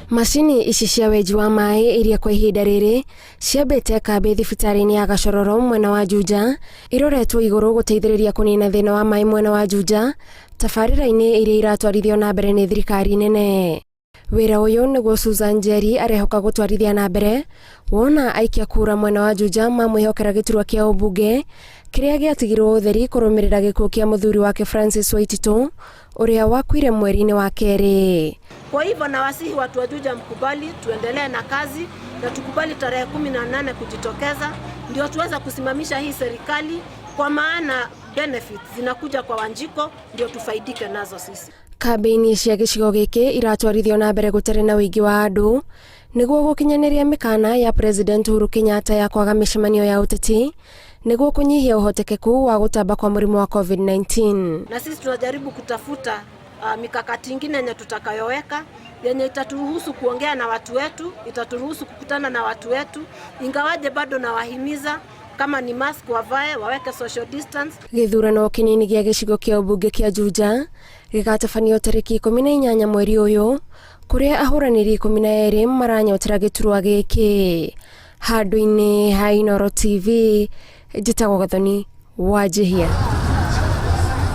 Macini ici cia wenji wa maĩ iria kwa ihinda rĩrĩ ciambĩte kambĩ thibitarĩ-inĩ ya Gachororo mwena wa Juja iroretwo igũrũ gũteithĩrĩria kũnina thĩna wa maĩ mwena wa Juja tabarĩra-inĩ iria iratwarithio na mbere nĩ thirikari nene. Wĩra ũyũ nĩguo Susan Njeri arehoka gũtwarithia na mbere wona aikia kura mwena wa Juja mamwĩhokera gĩturwa kĩa ũmbunge kĩrĩa gĩatigirwo ũtheri kũrũmĩrĩra gĩkuũ kĩa mũthuri wake Francis Waititũ ũrĩa wakuire mweri-inĩ wa kerĩ. Kwa hivyo nawasihi watu wa Juja mkubali tuendelee na kazi na tukubali tarehe 18 kujitokeza ndio tuweze kusimamisha hii serikali, kwa maana benefits zinakuja kwa Wanjiko ndio tufaidike nazo sisi. Kambĩini cia gĩcigo gĩkĩ iratwarithio na mbere gũtarĩ na ũingĩ wa andũ nĩguo gũkinyanĩria mĩkana ya President Uhuru Kenyatta ya kwaga mĩcemanio ya ũteti nĩguo kũnyihia ũhotekeku wa gũtamba kwa mũrimũ wa COVID-19. Na sisi tunajaribu kutafuta mikakati ingine yenye tutakayoweka yenye itaturuhusu kuongea na watu wetu, itaturuhusu kukutana na watu wetu, ingawaje bado nawahimiza kama ni mask wavae, waweke social distance. Gĩthurano kĩnini gĩa gĩcigo kĩa ũmbunge kĩa Juja gĩgatabanio tarĩki 18 mweri ũyũ kũrĩa ahũranĩri 12 maranyotera gĩturwa gĩkĩ. Handũ-inĩ ha Inooro TV, njĩtagwo Gathoni Wanjihia.